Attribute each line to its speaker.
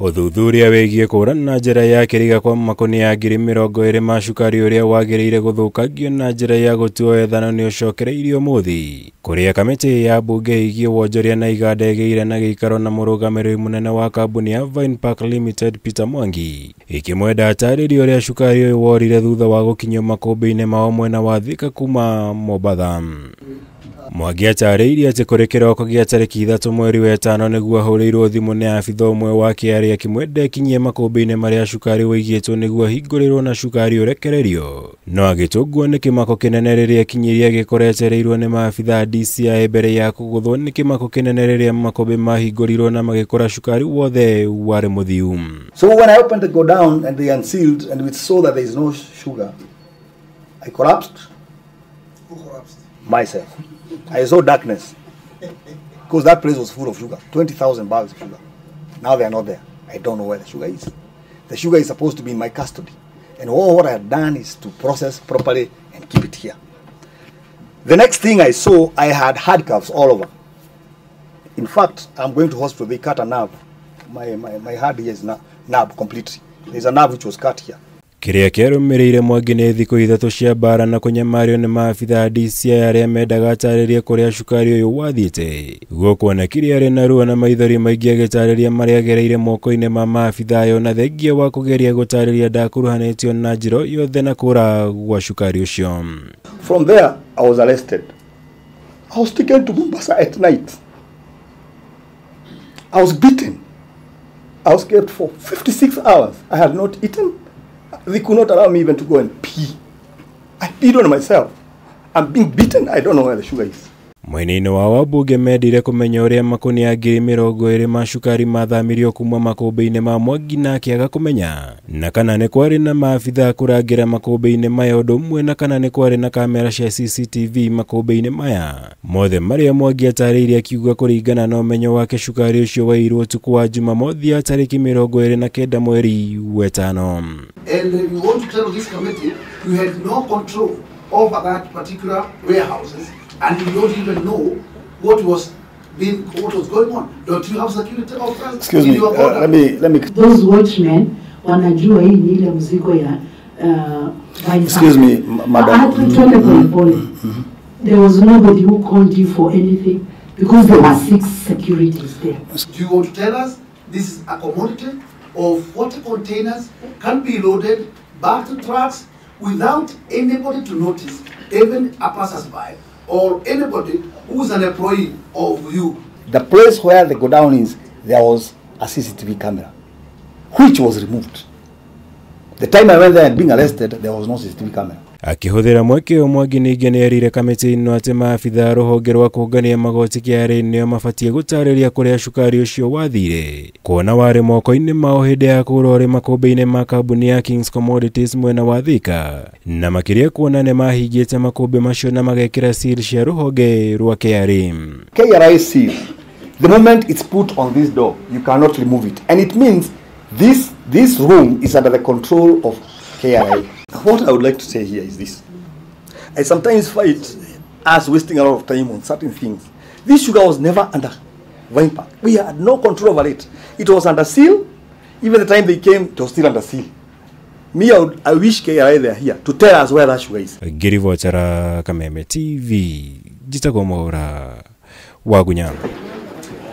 Speaker 1: Ũthuthuria wĩgiĩ kũũra na njĩra ya kĩriga kwa makũnia 20,000 ma cukari ũrĩa wagĩrĩire gũthũkangio na njĩra ya gũtuo ethano nĩ ũcokereirio ũmũthĩ kũrĩa kamĩtĩ ya mbunge ĩgiĩ wonjoria na iganda ĩgĩire na gĩikaro na mũrũgamĩrĩri mũnene wa kambuni ya Vine Park Limited Peter Mwangi ĩkĩmwenda atarĩrie ũrĩa cukari ũyũ worire thutha wa gũkinyio makũmbĩ-inĩ mao mwena wa Thika kuma Mombatha. Mwangi atarĩirie atĩ kũrĩ kĩroko gĩa tarĩki 3 mweri wa 5 nĩguo ahũrĩirwo thimũ nĩ abitha ũmwe wa KRA akĩmwenda ekinyie makũmbĩ-inĩ marĩa cukari wĩigĩtwo nĩguo ahingũrĩrwo na cukari ũrekererio, no agĩtũngwo nĩ kĩmako kĩnene rĩrĩa ekinyirie agĩkora etereirwo nĩ maabitha DCI mbere ya kũgũthwo nĩ kĩmako kĩnene rĩrĩa makũmbĩ mahingũrirwo na magĩkora cukari wothe warĩ mũthiu.
Speaker 2: So when I opened the go down and they unsealed and we saw that there is no sugar, I collapsed.
Speaker 3: Who collapsed?
Speaker 2: Myself. I saw darkness because that place was full of sugar, 20,000 bags of sugar. Now they are not there. I don't know where the sugar is. The sugar is supposed to be in my custody. And all what I had done is to process properly and keep it here. The next thing I saw, I had handcuffs all over. In fact, I'm going to hospital. They cut a nerve. My hand here is nerve completely. There's a nerve which was cut here.
Speaker 1: Kĩrĩa kĩarũmĩrĩire Mwangi nĩ thikũ 3 cia mbara na kũnyamario nĩ maabitha DCI arĩa mendaga atarĩrie kũrĩa cukari ũyũ wathiĩte. Gũkuonekire arĩ na ruo na maithori maingĩ agĩtarĩria marĩa agereire moko-inĩ ma maabitha ayo na thengia wa kũgeria gũtarĩria ndakuruhanĩtio na njĩra yothe na kũra gwa cukari ũcio.
Speaker 2: From there I was arrested. I was taken to Mombasa at night. I was beaten. I was kept for 56 hours. I had not eaten. They could not allow me even to go and pee. I peed on myself. I'm being beaten. I don't know where the sugar is.
Speaker 1: Mwena-inĩ wa wabunge mendire kũmenya ũrĩa makũnia 20,000 ma cukari mathamirio kuma makũmbĩ-inĩ ma Mwangi na akĩaga kũmenya na kana nĩ kwarĩ na maabitha kũrangĩra makũmbĩ-inĩ maya ũndũ ũmwe na kana nĩ kwarĩ na kamera cia CCTV makũmbĩ-inĩ maya mothe marĩa Mwangi atarĩirie akiuga kũringana na ũmenyo wake cukari ũcio wairwo ũtukũ wa Jumamothi ya tarĩki 29 mweri wa 5.
Speaker 3: And we want to tell this committee we had no control over that particular warehouses. And you don't even know what was going on. Don't you have security officers?
Speaker 2: Excuse me, let me.
Speaker 4: Those watchmen wanajua hii ni ile mzigo ya
Speaker 2: Excuse me, madam.
Speaker 4: There was nobody who called you for anything because there were 6 securities there.
Speaker 3: Do you want to tell us this is a commodity of 40 containers can be loaded back to trucks without anybody to notice, even a passersby or anybody who's an employee of you?
Speaker 2: The place where the go down is, there was a CCTV camera, which was removed. The time I went there and being arrested, there was no CCTV camera.
Speaker 1: Akĩhũthĩra mweke ũyũ Mwangi ningĩ nĩerire kamĩtĩ ĩno atĩ maabitha a rũhonge rwa kũngania magoti KRA nĩo mabatiĩ gũtarĩria kũrĩa cukari ũcio wathire kuona warĩ moko-inĩ mao hĩndĩ ya kũũra ũrĩ makũmbĩ-inĩ ma kambuni ya Kings Commodities mwena wa Thika na makĩria kuona nĩ mahingĩte makũmbĩ macio na magekĩra seal cia rũhonge rwa KRA.
Speaker 2: KRA seal, the moment it's put on this door, you cannot remove it, and it means this room is under the control of KRA. What I would like to say here is this. I sometimes fight us wasting a lot of time on certain things. This sugar was never under Vine Park. We had no control over it. It was under seal. Even the time they came, it was still under seal. Me, I wish KRA they are here to tell us where that sugar is.
Speaker 1: Ngĩribotera Kameme TV, njĩtagwo Mwaura wa Gunya.